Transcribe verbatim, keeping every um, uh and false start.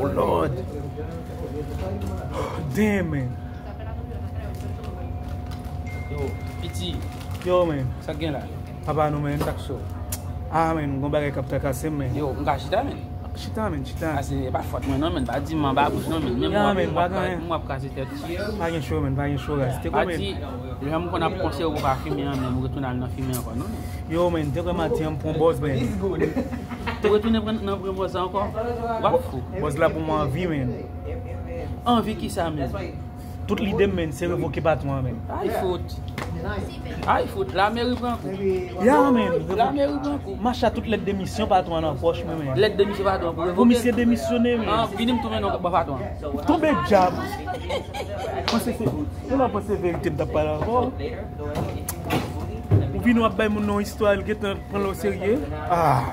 Oh Lord. Damn, man. Yo, piti, Yo, man. Sa k gen la? Papa nou, man, tak so. Ah, man, gon bagay k ap trakase m, man. Yo, m ka chita, men. Chita, man, chita. Ase, e pa fòt mwen, non, men. Pa di m anba bouch, non, men. Menm Ya, mwen, men, mwen pa ap ka- gen. Mwen ap kraze tèt. Pa gen cho, man, pa gen cho, ras. Te Pa kòman? di, lè m konn ap konseye ou pa fimen an, men ou retounen al nan fimen ankò, non, men. Yo, man, te kòman ti an pran bòz, man. Te retounen pran nan pran bòz la ankò? W ap fou. Bòz la pou mwen anvi, man. Anvi ki sa, men? Tout lide m, man, se revoke patwon an, man. Ay, fout. Ay, fout. Lameri pran kou. Ya, man. Lameri pran kou. Macha tout lèt demisyon patwon an nan pòch mwen, man. Lèt demisyon patwon pou Pou revoke. misye demisyone, man. An, vini m tounen non, ba patwon. Tonbe dyab. Panse se, ou la panse verite m t ap pale avè w. Ou vin w ap bay moun nan istwa, l gentan pran l o serye. Ah.